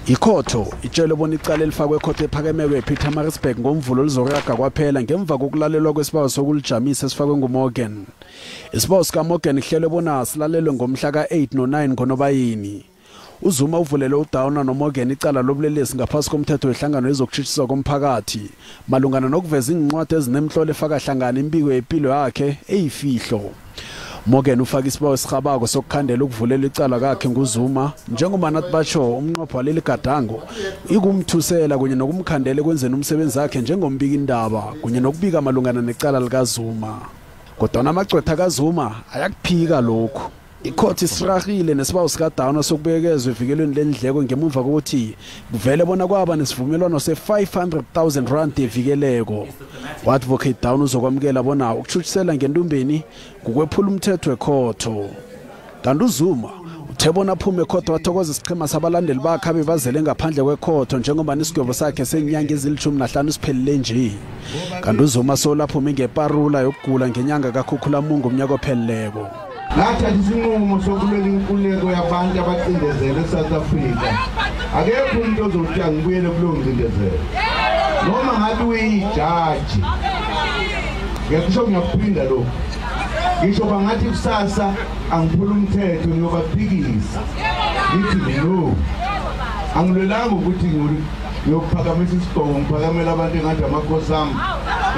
Ikhotho itshele bona icala elifakwe ekhotho ephakemeko ePietermaritzburg ngomvulo lizoraga kwaphela ngemva kokulalelwa kwesibawo sokulijamisa esifakwe nguMorgan. Isibawo sikaMorgan kuhlelwe bona silalelwe ngomhla ka-8 no-9 ngoNobayeni. UZuma uvulele uDowner noMorgan icala lobulelesi ngaphasi komthetho wehlangano yezokutshutshiswa komphakathi malungana nokuveza iincwadi ezinemhlolo efaka hlangana imibiko yepilo yakhe eyifihlo. Morgan ufaka isibawo esirhabako sokukhandela ukuvulela icala kakhe nguZuma njengoba nathi batsho umnqopho waleli gadango ikumthusela kunye nokumkhandela ekwenzeni umsebenzi wakhe njengombikindaba kunye nokubika malungana necala likaZuma. Kodwana amagcwetha kaZuma ayakuphika lokhu. Ikhotho isirarhile nesibawo sikaDowner sokubuyekezwa evikelweni lendleko ngemuva kokuthi kuvele bona kwaba nesivumelwano se-500,000 rand yevikeleko. U-Advocate Downer uzokwamukela bona ukutshutshisela ngentumbeni kukwephula umthetho wekhotho. Kanti uZuma uthe bona aphume ekhotho wathokoza isiqhema sabalandeli bakhe abebazele ngaphandle kwekhotho njengoba isigwebo sakhe senyanga ezili-15 siphelile nje. Kanti uZuma solaphume ngeparula yokugula ngenyanga kaKhukhulamungu umnyaka opheleleko. Ngathatha isinqumo sokulwela inkululeko yabantu abacindezelwe eSouth Africa. Akekho umuntu ozothi angibuyele kulowo ngcindezelo. Noma ngabe uyijaji. Ngiyakusho ngiyakuphinda lokhu. Ngisho bangathi kusasa angiphula umthetho ngiyobaphikisa. Ngithi no. Angilwelanga ukuthi ngiyokuphakamisa isigqoko ngiphakamela abantu engathi amakhosi ami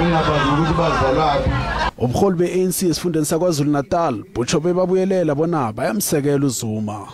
engabazi ukuthi bazalaphi. Ubuholi be-ANC esifundeni saKwaZulu-Natal butsho bebabuyelela bona bayamsekela uZuma.